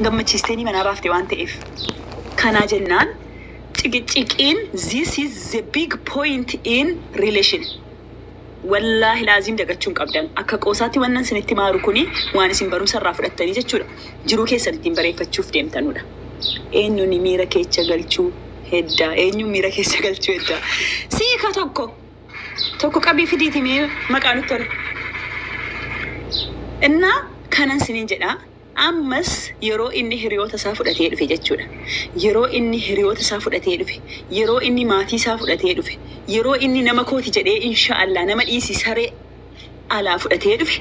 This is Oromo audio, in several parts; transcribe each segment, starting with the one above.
Gammachiisteenii manaa baafte waan ta'eef. Kanaa jennaan ciqiciqiin, this is the big point in relation. Wallaahi laaziim dagachuu hin qabdan. Akka qoosaatti wannan isinitti maaru kuni waan isin barumsa irraa fudhattanii jechuudha. Jiruu keessan ittiin bareeffachuuf deemtanudha. Eenyuun miira keessa galchuu heddaa? Eenyuun miira keessa galchuu heddaa? Siika tokko. Tokko qabii fidiiti mee maqaa nutti tole. Innaa kanan sinin jedha. Ammas yeroo inni hiriyoota isaa fudhatee dhufe jechuudha. Yeroo inni hiriyoota isaa fudhatee dhufe, yeroo inni maatii isaa fudhatee dhufe, yeroo inni nama kooti jedhee, inshaallah, nama dhiisi saree alaa fudhatee dhufe,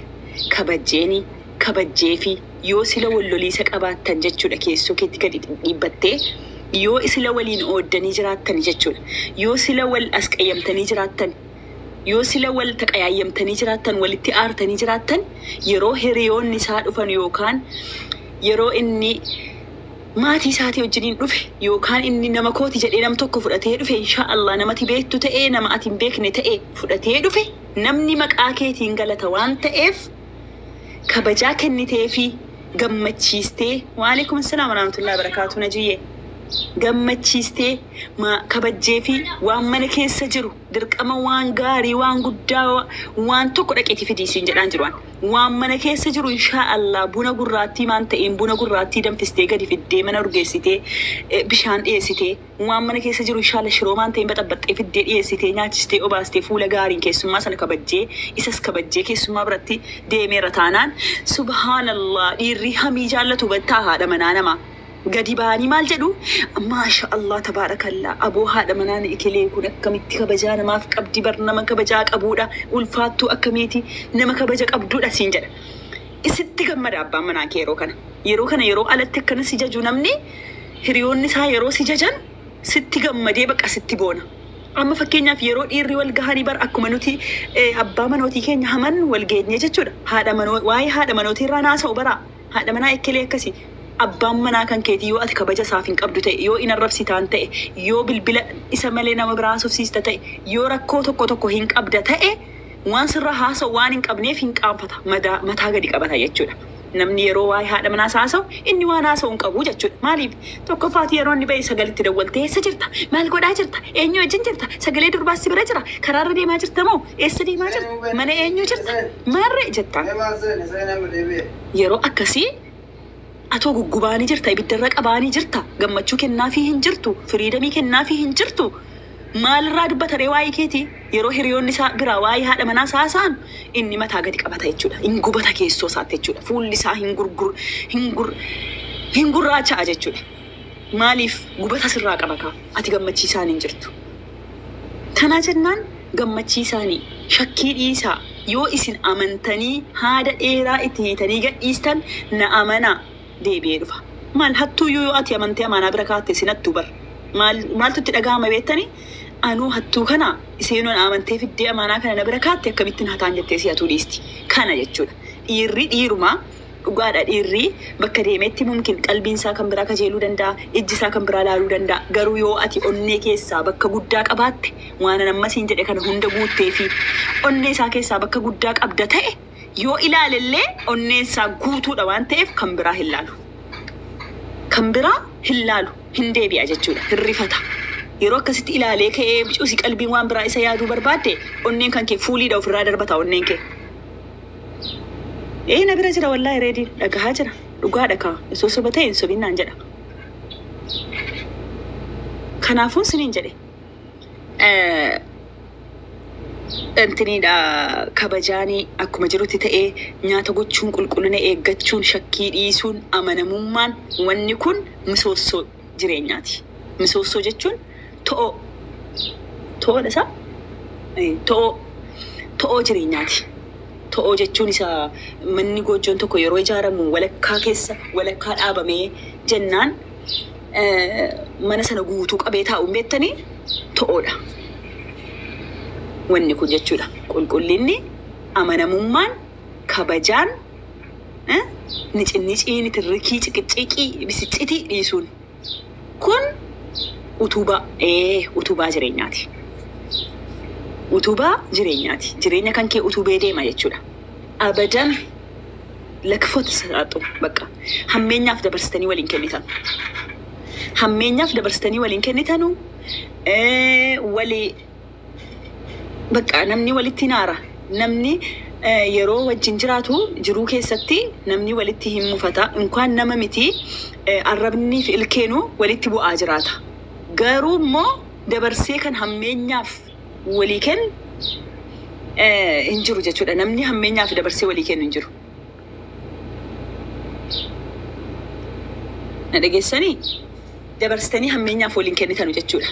kabajjeenii kabajjeefi yoo sila wal loliisa qabaattan jechuudha, keessoo keetti gadi dhiibbattee yoo sila waliin ooddanii jiraattan jechuudha. Yoo sila wal asqayyamtanii jiraattan, yoo sila wal taqayaayyamtanii jiraattan, walitti aartanii jiraattan, yeroo hiriyoonni isaa dhufan yookaan yeroo inni maatii isaatii wajjiniin dhufe yookaan inni nama kooti jedhee nam tokko fudhatee dhufe, insha Allah, namati beektu ta'ee, nama ati hin beekne ta'e fudhatee dhufe, namni maqaa keetiin galata waan ta'eef kabajaa kennitee fi gammachiistee, waalaikum assalaam warahmatullahi wabarakaatu, najiyyee, gammachiistee kabajjee fi waan mana keessa jiru dirqama, waan gaarii, waan guddaa, waan tokko dhaqeeti fidii siin jedhaan jiru. Waan mana keessa jiru, insha Allah, buna gurraattii maan ta'een buna gurraattii danfistee gadi fiddee, mana urgeessitee, bishaan dhiyeessitee, waan mana keessa jiru, insha Allah, shiroo maan ta'een baxabbaxxee fiddee dhiyeessitee, nyaachistee, obaastee, fuula gaariin keessummaa sana kabajjee, isas kabajjee keessummaa biratti deemeera taanaan, subhaanallah, dhiirri hamii jaallatu battaa haadha manaa namaa. Gadi ba'anii maal jedhu? "Maasha Allah, tabaarakallaa, aboo, haadha manaa ikilee kun akkamitti kabajaa namaaf qabdi bar, nama kabajaa qabuudha, ulfaattuu akkamiiti, nama kabaja qabduudha" siin jedha. Isitti gammada abbaan manaa kee yeroo kana. Yeroo kana yeroo alatti akkana si jaju, namni hiriyoonni isaa yeroo si jajan sitti gammadee baqa sitti boona. Amma fakkeenyaaf yeroo dhiirri wal gahanii bar akkuma nuti abbaa manootii keenya haman wal geenye jechuudha. Haadha manoo waa'ee haadha manootii irraa naasa'u baraa. Haadha manaa ekkelee akkasii. Abbaan manaa kan keetii yoo ati kabaja isaaf hin qabdu ta'e, yoo in arrabsitaan ta'e, yoo bilbila isa malee nama biraa haasofsiista ta'e, yoo rakkoo tokko tokko hin qabda ta'e, waan sirra haasa'u waan hin qabneef hin qaanfata, madaa mataa gadi qabata jechuudha. Namni yeroo waa'ee haadha manaa haasa'u inni waan haasa'u hin qabu jechuudha. Maaliif? Tokkoffaati yeroo inni ba'e sagalitti dawwaltee, "Eessa jirta? Maal godhaa jirta? Eenyu wajjin jirta? Sagalee durbaas si bira jira? Karaarra deemaa jirta moo? Eessa deemaa jirta? Mana eenyu jirta? Maarree?" jettaan. Yeroo akkasii atoo guggubaanii jirta, ibiddarra qabaanii jirta, gammachuu kennaafii hin jirtu, freedomii kennaafii hin jirtu. Maalirraa dubbata ree waa'ee keetii? Yeroo hiriyoonni isaa biraa waa'ee haadha manaa isaa haasa'an inni mataa gadi qabata jechuudha. Hin gubata keessoo isaatti jechuudha. Fuulli isaa hin gurgur hin gur hin gurraacha'a jechuudha. Maaliif? Gubata sirraa qaba kaa. Ati gammachiisaan hin jirtu. Kanaa jennaan gammachiisaanii shakkii dhiisaa. Yoo isin amantanii haada dheeraa itti hiitanii gadhiistan, na amanaa, deebi'ee dhufa. Maal hattuuyyuu yoo ati amantee amaanaa bira kaatte isin hattuu bar. Maal maaltu itti dhaga'ama beektanii? Anuu hattuu kana iseenuun amantee fiddee amaanaa kana na bira kaatte, akkamittiin hataan jettee si hatuu dhiisti. Kana jechuudha. Dhiirri dhiirumaa dhugaadha. Dhiirri bakka deemetti mumkin qalbiin isaa kan biraa kajeeluu danda'a, ijji isaa kan biraa laaluu danda'a. Garuu yoo ati onnee keessaa bakka guddaa qabaatte, waan an ammasiin jedhe kana hunda guuttee fi onnee isaa keessaa bakka guddaa qabda ta'e, yoo ilaalellee onneen isaa guutuudha waan ta'eef kan biraa hin laalu. Kan biraa hin laalu, hin deebi'a jechuudha, hin rifata. Yeroo akkasitti ilaalee ka'ee cuusi qalbiin waan biraa isa yaaduu barbaadde, onneen kan kee fuuliidha ofirraa darbata onneen kee. Ee, na bira jira, wallaahi, reediin dhagahaa jira. Dhugaadha kaa, osoo soba ta'e hin sobinnaan jedha. Kanaafuu siniin jedhe. Intiniidha, kabajaanii akkuma jirutti ta'ee, nyaata gochuun, qulqullina eeggachuun, shakkii dhiisuun, amanamummaan, wanni kun misoossoo jireenyaati. Misoossoo jechuun to'oo. To'oodha isaa? To'oo. To'oo jireenyaati. To'oo jechuun isa manni goojjoon tokko yeroo ijaaramu walakkaa keessa walakkaa dhaabamee jennaan mana sana guutuu qabee taa'u hin beektanii, to'oodha. Wanni kun jechuudha. Qulqullinni, amanamummaan, kabajaan, nicinniciin, tirrikii, ciqiciqii, bisiccitii dhiisuun kun utubaa utubaa jireenyaati. Utubaa jireenyaati. Jireenya kan kee utubee deema jechuudha. Abadan Lakfoo tasaxu bakka hammeenyaaf dabarsitanii waliin kennitan. Hammeenyaaf dabarsitanii waliin kennitanu walii bakka namni walitti naara. Namni yeroo wajjin jiraatu jiruu keessatti namni walitti hin mufata. Inkaan nama miti, arrabnii fi ilkeenuu walitti bu'aa jiraata. Garuu immoo dabarsee kan hammeenyaaf walii kennu hin jiru jechuudha. Namni hammeenyaaf dabarsee walii kennu hin jiru. Na dhageessanii? Dabarsitanii hammeenyaaf waliin kennitanu jechuudha.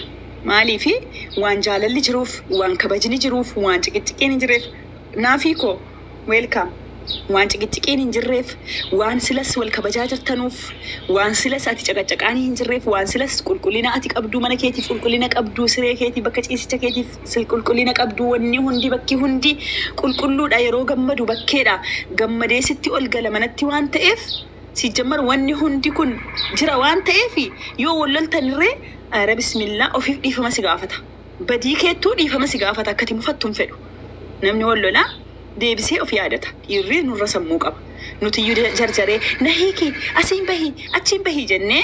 Maaliifi waan jaalalli jiruuf, waan kabajni jiruuf, waan ciqicciqiin hin jirreef, naafii koo welcome. Waan ciqicciqiin hin jirreef, waan silas wal kabajaa jirtanuuf, waan silas ati caqacaqaanii hin jirreef, waan silas qulqullina ati qabduu, mana keetiif qulqullina qabduu, siree keetiif, bakka ciisicha keetiif qulqullina qabduu, wanni hundi, bakki hundi qulqulluudha. Yeroo gammadu bakkeedha. Gammadee sitti ol gala manatti waan ta'eef, sijjammar wanni hundi kun jira waan ta'eef, yoo wal loltanirree, ara bismillaa, ofiif dhiifama si gaafata. Badii keettuu dhiifama si gaafata, akkati mufattu hin fedhu. Namni wal lolaa deebisee of yaadata. Dhiirri nurra sammuu qaba. Nuti iyyuu jarjaree na hiiki, asiin bahii, achiin bahii jennee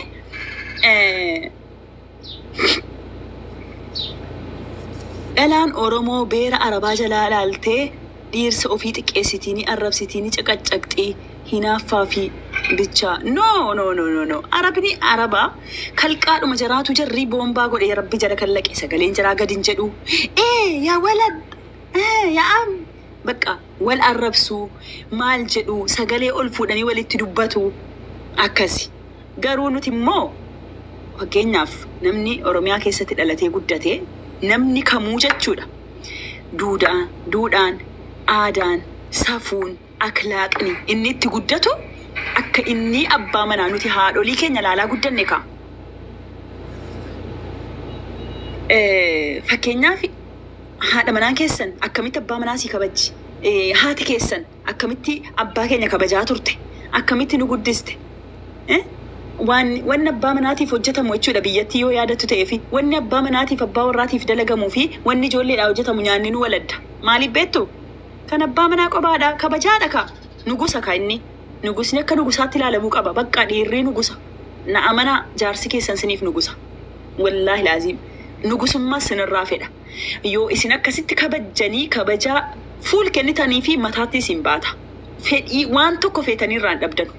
dhalaan Oromoo beera Arabaa jalaa laaltee dhiirsa ofii xiqqeessitii, ni arrabsitii, ni caqaccaqxii, hinaaffaa fi bichaa. No, no, no, no, no. Arabni Arabaa kalqaadhuma jaraatu jarrii boombaa godhee Rabbi jara kallaqe, sagaleen jaraa gad hin jedhu. Ee yaa walad, ee yaa am. Bakka wal arrabsuu maal jedhu, sagalee ol fuudhanii walitti dubbatu akkasi. Garuu nuti immoo, fakkeenyaaf, namni Oromiyaa keessatti dhalatee guddate, namni kamuu jechuudha. Duudhaan, duudhaan, aadaan, safuun, akhlaaqni inni itti guddatu akka inni abbaa manaa nuti haadholii keenya laalaa guddanne kaa. Fakkeenyaaf, haadha manaa keessan akkamitti abbaa manaa sii kabajji? Haati keessan akkamitti abbaa keenya kabajaa turte? Akkamitti nu guddiste? Waan wanni abbaa manaatiif hojjetamu jechuudha biyyattii yoo yaadattu ta'ee fi wanni abbaa manaatiif, abbaa warraatiif dalagamuu fi wanni ijoolleedhaa hojjetamu nyaanni nu waladda. Maaliif beektu? Kan abbaa manaa qobaadha, kabajaadha ka. Nugusa ka inni. Nugusni akka nugusaatti ilaalamuu qaba. Bakka dhiirri nugusa. Na amanaa, jaarsi keessan siniif nugusa. Wallaahi laaziim. Nugusummaa sinirraa fedha. Yoo isin akkasitti kabajjanii kabajaa fuul kennitanii fi mataatti isin baata. Fedhii waan tokko feetanii irraan dhabdanu.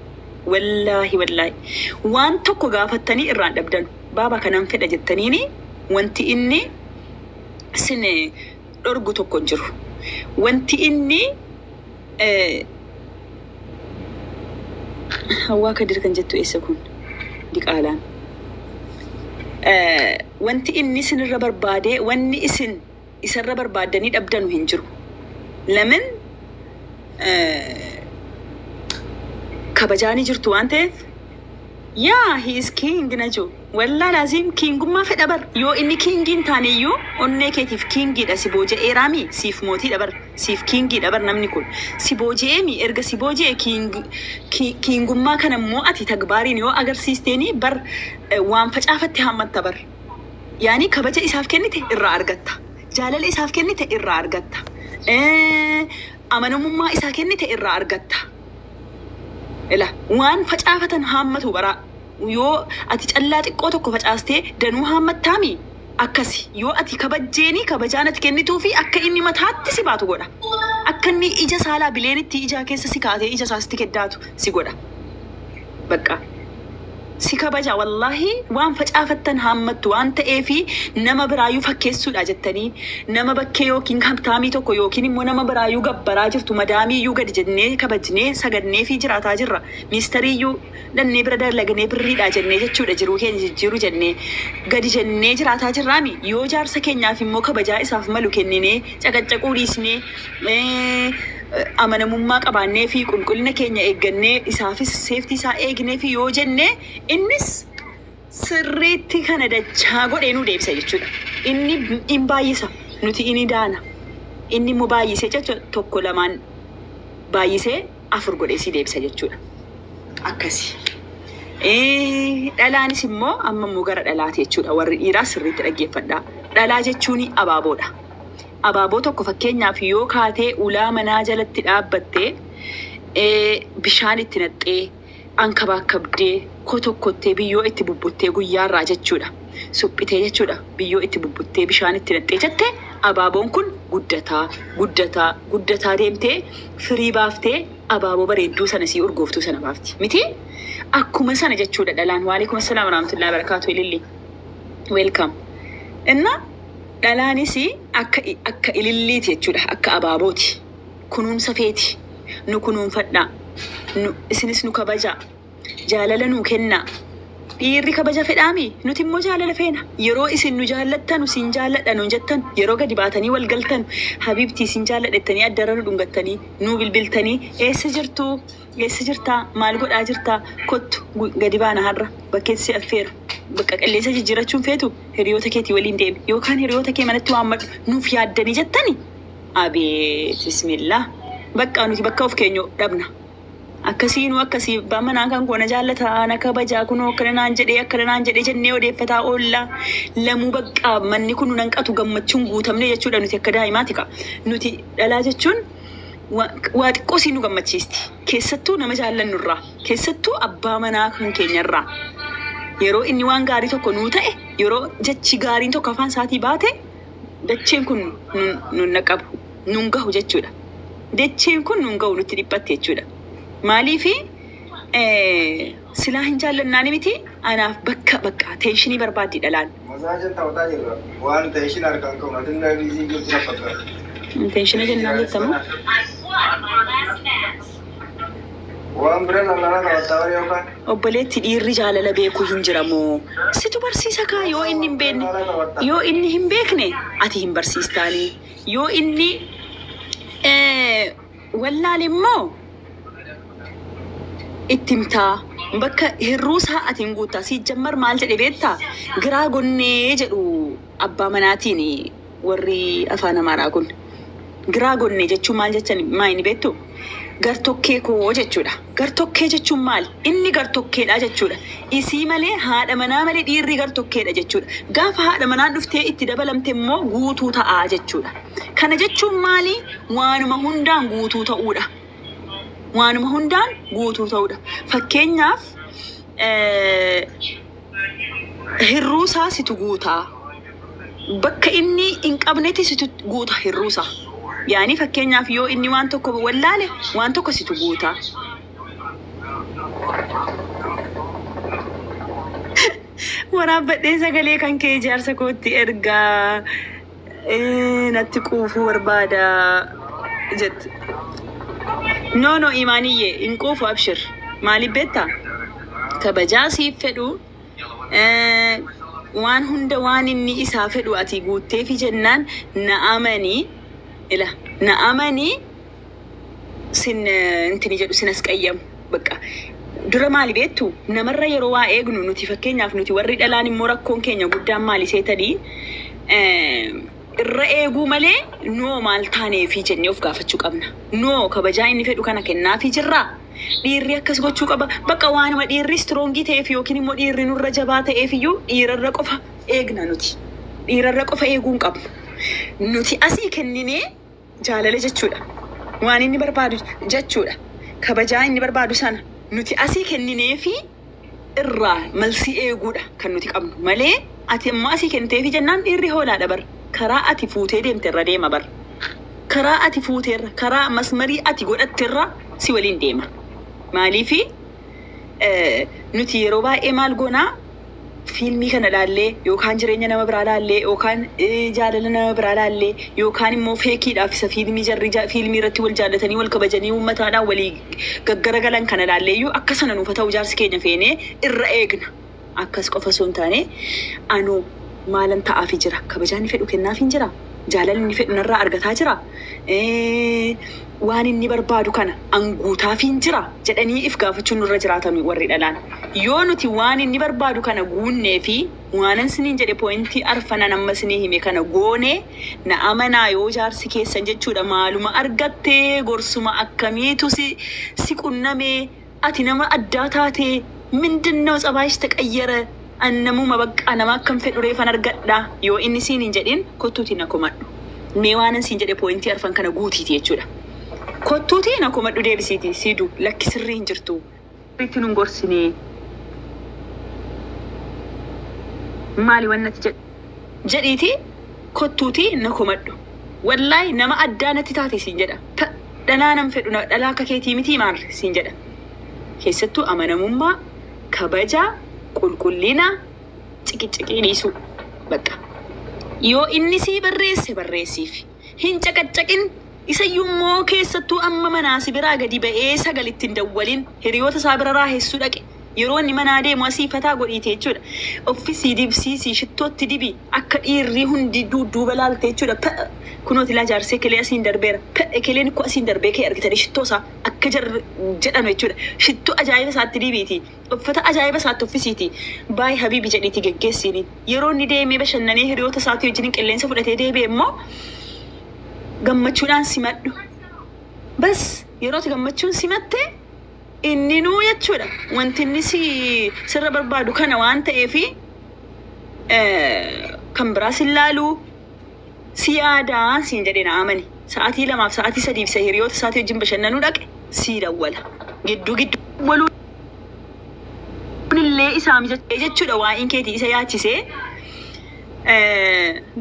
Wallaahi, wallaahi. Waan tokko gaafattanii irraan dhabdanu. Baaba kanan fedha jettaniini wanti inni sin dhorgu tokko hin jiru. Wanti inni Hawwaa Kadir kan jettu eessa kun diqaalaan. Wanti inni isinirra barbaadee, wanni isin isarra barbaaddanii dhabdanu hin jiru. Lamin kabajaanii jirtu waan ta'eef, yaa he is king naju. Wallaa laaziim, kingummaa fedha bar. Yoo inni kingiin taane iyyuu onnee keetiif kingiidha, si booji'eeraami, siif mootiidha bar, siif kingiidha bar. Namni kun si booji'eemi, erga si booji'e kingummaa kana immoo ati tagbaariin yoo agarsiisteeni bar, waan facaafatti hammatta bar. Yaani kabaja isaaf kennite irraa argatta. Jaalala isaaf kennite irraa argatta. Amanamummaa isaa kennite irraa argatta. Ila waan facaafatan haammatu baraa. Yoo ati callaa xiqqoo tokko facaastee danuu haammattaami, akkasi. Yoo ati kabajjeeni, kabajaan ati kennituu fi akka inni mataatti si baatu godha. Akka inni ija saalaa bileenitti ijaa keessa si kaatee ija isaa sitti keddaatu si godha. Bakka. Si kabaja, wallaahi. Waan facaafattan haammattu waan ta'eefi, nama biraayyuu fakkeessuudha jettanii nama bakkee yookiin habtaamii tokko yookiin immoo nama biraayyuu gabbaraa jirtu, madaamiiyyuu gadi jennee kabajnee sagadnee fi jiraataa jirra. Miistariiyyuu dhannee bira dalagnee birriidha jennee jechuudha, jiruu keenya jijjiiru jennee gadi jennee jiraataa jirraami. Yoo jaarsa keenyaaf immoo kabajaa isaaf malu kenninee, caqaccaquu dhiisnee, amanamummaa qabaannee fi qulqullina keenya eeggannee, isaafis safety isaa eegnee fi yoo jenne, innis sirriitti kana dachaa godhee nu deebisa jechuudha. Inni in baay'isa, nuti inni daana. Inni immoo baay'isee jechuudha, tokko lamaan baay'isee afur godhee si deebisa jechuudha. Akkasi. Dhalaanis immoo, amma immoo gara dhalaati jechuudha. Warri dhiiraa sirriitti dhaggeeffadhaa. Dhalaa jechuun abaaboodha. Abaaboo tokko fakkeenyaaf yoo kaatee ulaa manaa jalatti dhaabbatte, Bishaan itti naqxee, ankabaakkabdee, kotokkottee, biyyoo itti bubbuttee guyyaarraa jechuudha. Suphitee jechuudha. Biyyoo itti bubbuttee bishaan itti naqxee jette abaaboon kun guddataa, guddataa, guddataa deemtee firii baaftee abaaboo bareedduu sana sii urgooftuu sana baafti. Miti? Akkuma sana jechuudha dhalaan. Waalaikum assalaam warahmatullahi wabarakatuh. Ililli. Welcome. Inna dhalaanis akka ililliiti jechuudha. Akka abaabooti. Kunuunsa feeti. Nu kunuunfadhaa. Nu, isinis nu kabajaa. Jaalala nuu kennaa. Dhiirri kabaja fedhaami? Nuti immoo jaalala feena. Yeroo isin nu jaallattanu, sin jaalladha nuun jettan, yeroo gadi baatanii wal galtan, habiibtii sin jaalladha jettanii addarra nu dhungattanii, nuu bilbiltanii, eessa jirtu? Eessa jirtaa? Maal godhaa jirtaa? Kottu gadi baana har'a. Bakkeetti si affeera. Bakka qilleensa jijjiirachuun feetu hiriyoota keetii waliin deemi. Yookaan hiriyoota kee manatti waammadhu. Nuuf yaaddanii jettani? Abeet bismillah. Bakka nuti bakka of keenyu dhabna. Akkasii nu akkasii abbaan manaa kan koo na jaallata na kabajaa kunoo akkana naan jedhee akkana naan jedhee jennee odeeffataa oolla. Lamuu bakka manni kun nu nanqatu gammachuun guutamne jechuudha nuti akka daa'imaati ka. Nuti dhalaa jechuun waa xiqqoo sii nu gammachiisti. Keessattuu nama jaallannu irraa keessattuu abbaa manaa kan keenyarraa. Yeroo inni waan gaarii tokko nuu ta'e, yeroo jechi gaariin tokko afaan isaatii baate, dacheen kun nun naqabu nun gahu jechuudha. Dacheen kun nun gahu nutti dhiphatte jechuudha. Maaliifi silaa hin jaallannaani miti anaaf bakka bakka attentionii barbaaddi dhalaan. Masaajan taphataa jirra. Waan tension harkaan qabu atillee busy jirtu na fakkaata. Attentiona jennaan jettamu. Waan bira lalala taphataa warri yookaan. Obboleetti, dhiirri jaalala beekuu hin jiramoo? Situ barsiisa kaa yoo inni hin beekne. Yoo inni hin beekne ati hin barsiistaanii. Yoo inni wallaale immoo itti himtaa. Bakka hirruusaa ati hin guuttaa. Si jammar maal jedhe beektaa? Giraa gonnee jedhu abbaa manaatiin warri afaan Amaaraa kun. Giraa gonnee jechuun maal jechan maa inni beektu? Gartokkee koo jechuudha. Gartokkee jechuun maali? Inni gartokkeedha jechuudha. Isii malee, haadha manaa malee dhiirri gartokkeedha jechuudha. Gaafa haadha manaan dhuftee itti dabalamte immoo guutuu ta'aa jechuudha. Kana jechuun maali? Waanuma hundaan guutuu ta'uudha. Waanuma hundaan guutuu ta'uudha. Fakkeenyaaf hirruusaa situ guutaa. Bakka inni hin qabnetti situ guuta hirruusaa. Yaani fakkeenyaaf yoo inni waan tokko wallaale waan tokko situ guutaa. Waraabbadhee sagalee kan kee ijaarsa kootti ergaa natti quufuu barbaada jette. No, no, Imaaniyyee hin quufu, abshir. Maaliif beektaa? Kabajaa siif fedhu, waan hunda waan inni isaa fedhu ati guutteefi jennaan, na amanii ila na amanii sin intini jedhu sin as qayyamu. Bakka dura maali beektu, namarra yeroo waa eegnu nuti, fakkeenyaaf nuti warri dhalaan immoo rakkoon keenya guddaan maali seetanii, irra eeguu malee noo maal taaneefi jennee of gaafachuu qabna. Noo kabajaa inni fedhu kana kennaafii jirraa? Dhiirri akkas gochuu qaba. Bakka waanuma dhiirri strongii ta'eef yookiin immoo dhiirri nurra jabaa ta'eef iyyuu dhiirarra qofa eegna nuti. Dhiirarra qofa eeguu hin qabnu. Nuti asii kenninee jaalala jechuudha. Waan inni barbaadu jechuudha. Kabajaa inni barbaadu sana nuti asii kenninee fi irraa malsii eeguudha kan nuti qabnu malee, ati immoo asii kenniteefi jennaan dhiirri hoolaadha bar. Karaa ati fuutee deemte irra deema bar. Karaa ati fuuteerra, karaa masmarii ati godhatterra si waliin deema. Maaliifi nuti yeroo baay'ee maal goonaa, fiilmii kana laallee yookaan jireenya nama biraa laallee yookaan jaalala nama biraa laallee yookaan immoo fakeiidhaaf isa fiilmii jarri fiilmii irratti wal jaallatanii wal kabajanii uummataadhaan walii gaggaragalan kana laallee iyyuu akka sana nuuf haa ta'u jaarsi keenya feenee irra eegna. Akkas qofa osoo hin taane, anoo maalan ta'aafi jira? Kabajaa inni fedhu kennaafin jira? Jaalala inni fedhu narraa argataa jira? Waan inni barbaadu kana an guutaafiin jira jedhanii if gaafachuun nurra jiraatan warri dhalaan. Yoo nuti waan inni barbaadu kana guunnee fi waanan siniin jedhe pointii arfanan amma sinii hime kana goone, na amanaa, yoo jaarsi keessan jechuudha maaluma argattee, gorsuma akkamiitu si qunname, ati nama addaa taate, ምንድነው ጸባይሽ ተቀየረ, an namuma bakka nama akkam fedhu reefan argadha yoo inni siin hin jedhin, kottuuti na komadhu. Mee waanan siin jedhe pointii arfan kana guutiiti jechuudha. Kottuutii na komadhu deebisiiti siidu lakki sirrii hin jirtu. Itti nun gorsinee. Maali wannati jedhu? Jedhiitii kottuutii na komadhu. Wallaahi nama addaa natti taate siin jedha. Dhalaa nan fedhu dhalaa akka keetii mitii maal siin jedha. Keessattuu amanamummaa, kabaja, qulqullina, ciqiciqii dhiisuu. Bakka. Yoo inni sii barreesse barreessiif. Hin caqaccaqin. Isayyuu immoo keessattuu amma manaa si biraa gadi ba'ee sagalitti hin dawwalin. Hiriyoota isaa bira raahessuu dhaqe. Yeroo inni manaa deemu asii fataa godhiite jechuudha. Offisii dibsiisii shittootti dibi akka dhiirri hundi dudduuba laalte jechuudha. Pa'a kunooti laa jaarsee kelee asiin darbeera. Pa'a keleen ikkoo asiin darbee kee argitanii shittoo isaa akka jarri jedhanu jechuudha. Shittoo ajaa'iba isaatti dibiiti. Uffata ajaa'iba isaatti uffisiiti. Baay habiibi jedhiiti geggeessiini. Yeroo inni deemee bashannanee hiriyoota isaatii wajjin qilleensa fudhatee deebi'e immoo gammachuudhaan simadhu. Bas yeroo ati gammachuun simatte inninuu jechuudha. Wanti inni si sirra barbaadu kana waan ta'eefi kan biraa sin laaluu si yaadaa siin jedhe na amani. Sa'aatii 2f sa'aatii 3f isa hiriyoota isaatii wajjin bashannanuu dhaqe sii dawwala. Gidduu gidduu dawwaluun illee isaa mijachee jechuudha waa'een keetii isa yaachisee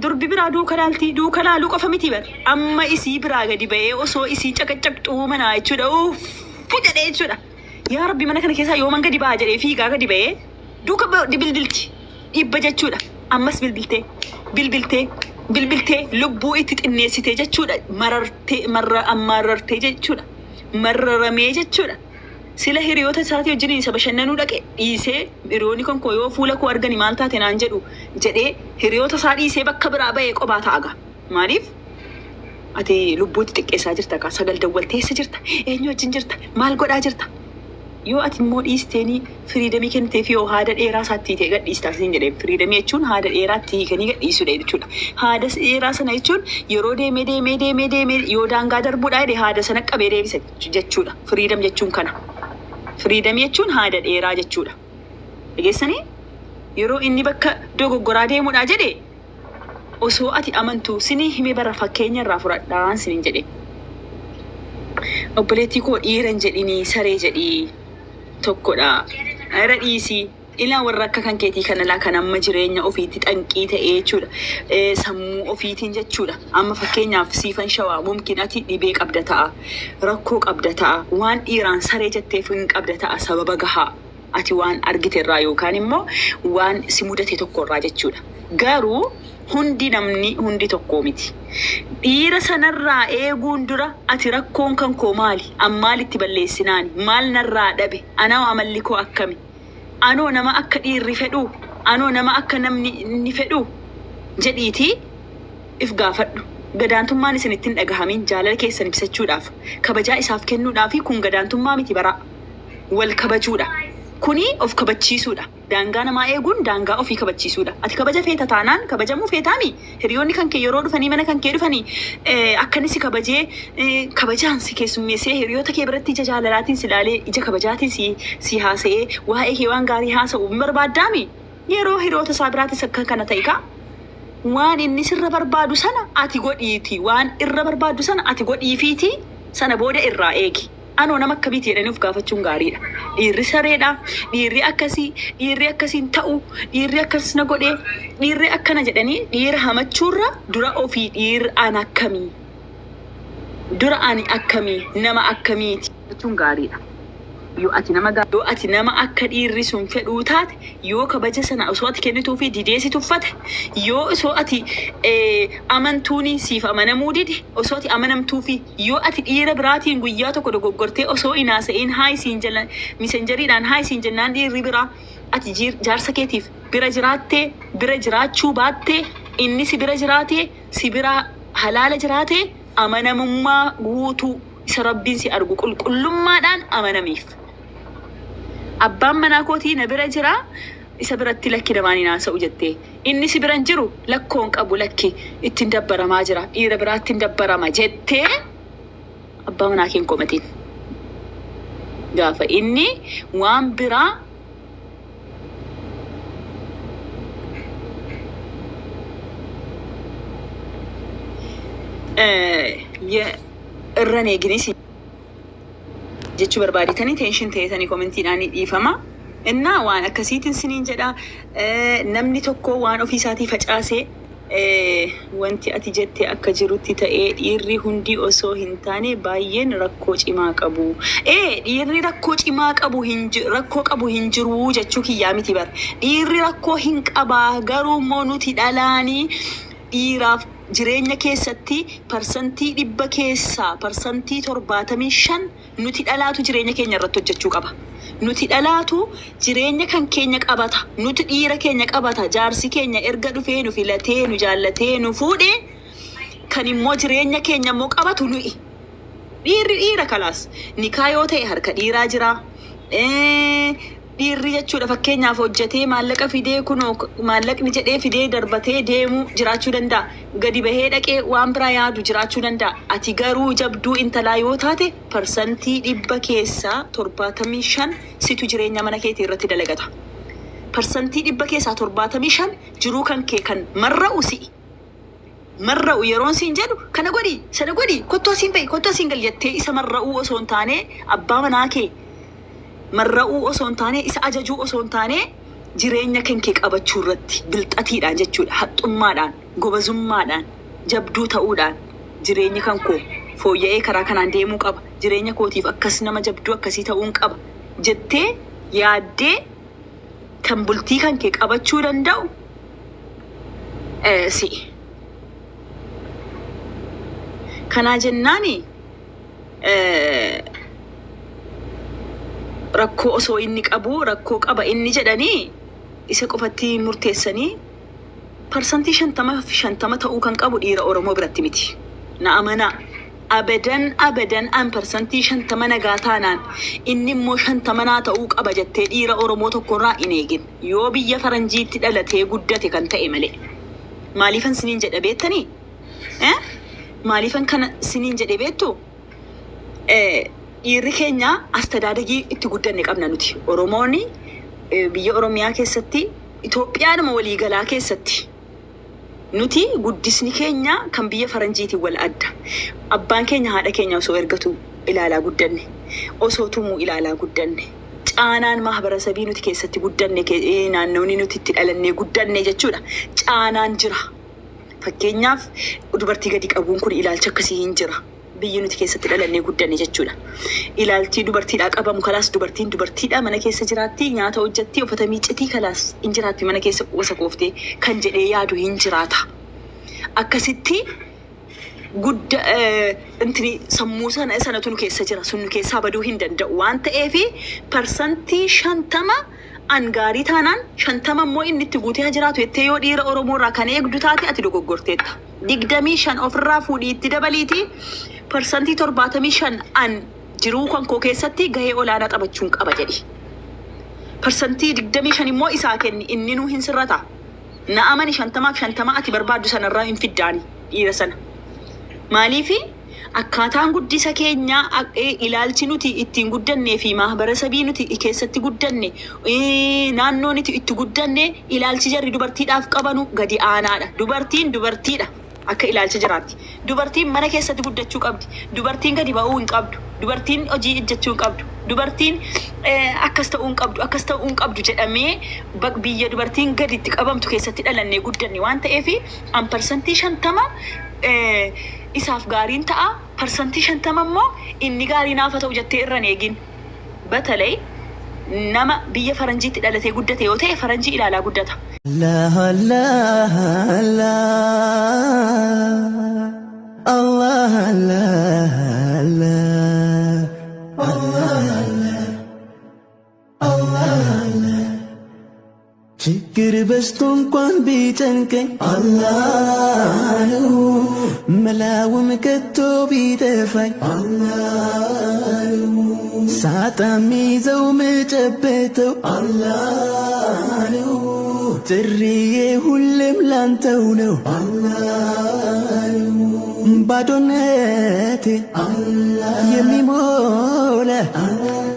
Durbi biraa duuka laalti duuka laaluu qofa miti bar amma isii biraa gadi ba'ee osoo isii caqacaqxuu manaa jechuudha uuffu jedhee jechuudha yaa rabbi mana kana keessaa yooman gadi ba'a jedhee fiigaa gadi ba'ee duuka bilbilti dhibba jechuudha ammas bilbiltee bilbiltee bilbiltee lubbuu itti xinneessitee jechuudha marartee marra ammaarrartee jechuudha marraramee jechuudha. Sila hiriyoota isaatii wajjiniin isa bashannanuu dhaqe dhiisee hiriyoonni kan koo yoo fuula koo argani maal taate naan jedhu jedhee hiriyoota isaa dhiisee bakka biraa ba'ee qobaa ta'a gaa. Maaliif? Ati lubbuutti xiqqeessaa jirta kaa sagal dawwaltee eessa jirta? Eenyu wajjin jirta? Maal godhaa jirta? Yoo ati immoo dhiisteenii firiidamii kenniteef yoo haada dheeraa isaatti hiitee gadhiistaa siin jedheen. Firiidamii jechuun haada dheeraatti hiikanii gadhiisuudha jechuudha. Haada dheeraa sana jechuun yeroo deemee deemee deemee deemee yoo daangaa darbuudhaa jedhe haada sana qabee deebisa jechuudha. Freedom jechuun kana. Freedom jechuun haada dheeraa jechuudha. Dhageessanii? Yeroo inni bakka dogoggoraa deemuudhaa jedhe osoo ati amantu sinii hime bara fakkeenya irraa fudhadhaan sinin jedhe. Obboleettii koo dhiira hin jedhinii saree jedhii tokkodha. Irra dhiisii. Ilaa warra akka kan keetii kana laa kan amma jireenya ofiitti xanqii ta'ee jechuudha. Sammuu ofiitiin jechuudha. Amma fakkeenyaaf siifan shawaa mumkin ati dhibee qabda ta'a. Rakkoo qabda ta'a. Waan dhiiraan saree jetteef hin qabda ta'a sababa gahaa. Ati waan argite irraa yookaan immoo waan si mudate tokko irraa jechuudha. Garuu hundi namni hundi tokkoo miti. Dhiira sanarraa eeguun dura ati rakkoon kan koo maali? An maalitti balleessinaani? Maal narraa dhabe? Anoo amalli koo akkami? Anoo nama akka dhiirri fedhuu? Anoo nama akka namni inni fedhuu? Jedhiitii if gaafadhu. Gadaantummaan isinitti hin dhagahamin jaalala keessan ibsachuudhaaf, kabajaa isaaf kennuudhaafi kun gadaantummaa miti baraa. Wal kabajuudha. Kuni of kabachiisuudha. Daangaa namaa eeguun daangaa ofii kabachiisuudha. Ati kabaja feeta taanaan kabajamuu feetaami? Hiriyoonni kan kee yeroo dhufanii mana kan kee dhufanii akka inni si kabajee kabajaan si keessummeessee hiriyoota kee biratti ija jaalalaatiin si ilaalee ija kabajaatiin si si haasa'ee waa'ee kee waan gaarii haasa'u hin barbaaddaami? Yeroo hiriyoota isaa biraatis akka kana ta'i kaa. Waan inni sirra barbaadu sana ati godhiiti waan irra barbaaddu sana ati godhiifiitii sana booda irraa eegi. Anoo nama akkamiiti jedhanii of gaafachuun gaariidha. Dhiirri sareedha, dhiirri akkasii, dhiirri akkasii hin ta'u, dhiirri akkas na godhe, dhiirri akkana jedhanii dhiira hamachuurra dura ofii dhiirri an akkamii? Dura ani akkamii? Nama akkamiiti? jechuun gaariidha. Yoo ati nama Yoo ati nama akka dhiirri sun fedhuu taate, yoo kabaja sana osoo ati kennituufii didee si tuffate, yoo osoo ati amantuunii siif amanamuu dide, osoo ati amanamtuufii, yoo ati dhiira biraatiin guyyaa tokko dogoggortee osoo hin haasa'iin haay siin jala misenjeriidhaan haay siin jennaan dhiirri biraa ati jaarsa keetiif bira jiraattee bira jiraachuu baattee inni si bira jiraatee si bira halaala jiraatee amanamummaa guutuu isa Rabbiin si argu qulqullummaadhaan amanamiif. Abbaan manaa kootii na bira jira isa biratti lakki namaan hin haasa'u jettee. Inni si bira hin jiru lakkoo hin qabu lakki ittiin dabbaramaa jira dhiira biraatti hin dabbarama jettee abbaa manaa kee hin komatiin. Gaafa inni waan biraa irra hin eegini. Jechuu barbaadetanii tension ta'etanii commentiidhaan dhiifama. Innaa waan akkasiitiin siniin jedha. Namni tokko waan ofii isaatii facaasee, wanti ati jette akka jirutti ta'ee, dhiirri hundi osoo hin taane baay'een rakkoo cimaa qabu. Dhiirri rakkoo cimaa qabu hin rakkoo qabu hin jiru jechuu kiyyaa miti bar. Dhiirri rakkoo hin qabaa, garuu immoo nuti dhalaanii dhiiraaf jireenya keessatti 100% keessaa 75% nuti dhalaatu jireenya keenya irratti hojjechuu qaba. Nuti dhalaatu jireenya kan keenya qabata. Nuti dhiira keenya qabata. Jaarsi keenya erga dhufee nu filatee, nu jaallatee, nu fuudhee, kan immoo jireenya keenya immoo qabatu nuyi. Dhiirri dhiira kalaas. Nikaa yoo ta'e harka dhiiraa jira. Dhiirri jechuudha fakkeenyaaf hojjetee maallaqa fidee, kunoo maallaqni jedhee fidee darbatee deemuu jiraachuu danda'a. Gadi bahee dhaqee waan biraa yaadu jiraachuu danda'a. Ati garuu jabduu intalaa yoo taate, 100% keessaa 75 situ jireenya mana keetii irratti dalagata. 100% keessaa 75 jiruu kan kee kan marra'u si'i. Marra'u yeroon siin jedhu, kana godhi, sana godhi, kottuu asiin bahi, kottuu asiin gali jettee isa marra'uu osoo hin taane, abbaa manaa kee marra'uu osoo hin taane, isa ajajuu osoo hin taane, jireenya kan kee qabachuu irratti bilxatiidhaan jechuudha, haxxummaadhaan, gobazummaadhaan, jabduu ta'uudhaan, jireenya kan koo fooyya'ee karaa kanaan deemuu qaba, jireenya kootiif akkas nama jabduu akkasii ta'uun qaba jettee yaaddee kan bultii kan kee qabachuu danda'u si'i. Kanaa jennaani rakkoo osoo inni qabu, rakkoo qaba inni jedhanii isa qofatti murteessanii 50% 50 ta'uu kan qabu dhiira Oromoo biratti miti. Na amanaa. Abadan abadan an 50% nagaa taanaan inni immoo 50 naa ta'uu qaba jettee dhiira Oromoo tokkorraa hin eegin. Yoo biyya faranjiitti dhalatee guddate kan ta'e malee. Maaliifan siniin jedha beektanii? Eh? Maaliifan kana siniin jedhe beektu? Dhiirri keenya astadaadagii itti guddanne qabna nuti. Oromoonni biyya Oromiyaa keessatti, Itoophiyaanuma waliigalaa keessatti, nuti guddisni keenya kan biyya faranjiitiin wal adda. Abbaan keenya haadha keenya osoo ergatu ilaalaa guddanne. Osoo tumuu ilaalaa guddanne. Caanaan maahbarasabii nuti keessatti guddanne, naannoonni nuti itti dhalannee guddanne jechuudha. Caanaan jira. Fakkeenyaaf dubartii gadi qabuun kun ilaalcha akkasii hin jira. Biyyi nuti keessatti dhalannee guddanne jechuudha. Ilaalchi dubartiidhaa qabamu kalaas dubartiin dubartiidha, mana keessa jiraatti, nyaata hojjetti, uffata miiccitii, kalaas hin jiraatti mana keessa wasa kooftee kan jedhee yaadu hin jiraata. Akkasitti gudda intini sammuu sana sanatu nu keessa jira, sun nu keessaa baduu hin danda'u waan ta'eefi, 50% an gaarii taanaan 50 immoo inni itti guutee haa jiraatu jettee yoo dhiira Oromoo irraa kan eegdu taate, ati dogoggorteetta. 25 ofirraa fuudhii itti dabaliiti, 75% an jiruu kan koo keessatti gahee olaanaa taphachuun qaba jedhi. 25% immoo isaa kenni, inni nuu hin sirrata. Na amani, 50f 50 ati barbaaddu sanarraa hin fiddaani dhiira sana. Maaliifi akkaataan guddisa keenyaa, ilaalchi nuti ittiin guddannee fi maahbarasabii nuti keessatti guddanne, naannoo nuti itti guddanne, ilaalchi jarri dubartiidhaaf qabanu gadi aanaadha. Dubartiin dubartiidha akka ilaalcha jiraatti. Dubartiin mana keessatti guddachuu qabdi. Dubartiin gadi ba'uu hin qabdu. Dubartiin hojii hojjechuu hin qabdu. Dubartiin akkas ta'uu hin qabdu, akkas ta'uu hin qabdu jedhamee biyya dubartiin gadi itti qabamtu keessatti dhalannee guddanne waan ta'eef, an 50% isaaf gaariin ta'a, 50% immoo inni gaarii naafa ta'u jettee irra hin eegin. Batalay nama biyya faranjiitti dhalatee guddate yoo ta'e, faranjii ilaalaa guddata. Allah Allah Allah Allah Allah Allah Allah Allah ችግር በዝቶ እንኳን ቢጨንቀኝ አላህ ነው መላውም ከቶ ቢጠፋኝ አላህ ነው ሳጣ ሚይዘው ምጨብጠው አላህ ነው ጥሪዬ ሁሌም ላንተው ነው አላህ ነው ባዶነቴ የሚሞላ።